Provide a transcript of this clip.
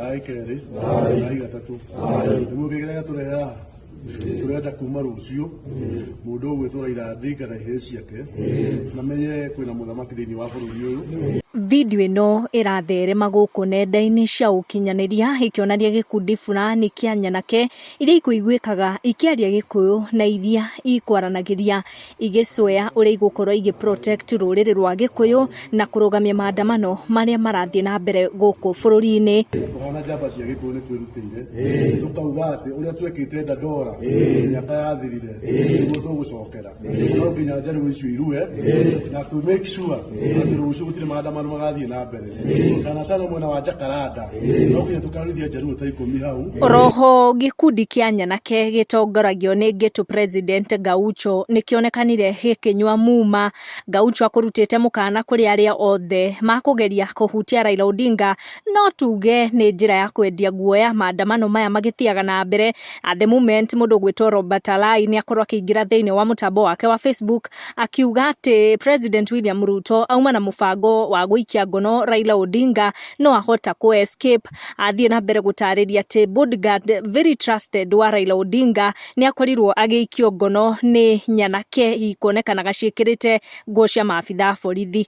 Thai kerĩ, thai gatatũ. Nĩguo kĩrĩa tũrehe haha tũrenda kuma rũciũ mũndũ ũgwĩtwo Raila Odinga na ihĩĩ ciake mamenye kwĩna mũthamaki thĩinĩ wa bũrũri ũyũ. Video ĩno ĩratherema gũkũ nenda-inĩ cia ũkinyanĩria ĩkĩonania gĩkundi fulani kĩa nyanake iria ikũiguĩkaga ikĩaria Gĩkũyũ na iria ikwaranagĩria igĩcwea ũrĩa igũkorwo igĩ protect rũrĩrĩ rwa Gĩkũyũ na kũrũgamia maandamano marĩa marathiĩ na mbere gũkũ bũrũri-inĩ. Tũhana njamba cia Gĩkũyũ nĩ twĩrutĩire tũkauga atĩ ũrĩa twekĩte Dandora mĩaka yathirire nĩguo tũgũcokera. No nginya njaruo icio irue na to make sure atĩ rũciũ gũtirĩ maandamano magathiĩ na mbere. Sana sana mwena wa Jacaranda no nginya tũkarũithia njaruo ta 10 hau. Oroho gĩkundi kĩa nyanake gĩtongoragio nĩ Ghetto President Gaucho nĩkĩonekanire gĩkĩnyua muma. Gaucho akũrutĩte mũkana kũrĩ arĩa othe makũgeria kũhutia Raila Odinga no tuge nĩ njĩra ya kwendia guoya maandamano maya magĩthiaga na mbere. At the moment mũndũ ũgwĩtwo Robert Alai nĩ akorwo akĩingĩra thĩinĩ wa mũtambo wake wa Facebook akiuga atĩ President William Ruto auma na mũbango wa gũikia ngono Raila Odinga no ahota kũ escape. Athiĩ na mbere gũtarĩria atĩ bodyguard very trusted wa Raila Odinga nĩ akorirwo agĩikio ngono nĩ nyanake ikuonekanaga ciĩkĩrĩte nguo cia maabitha a borithi.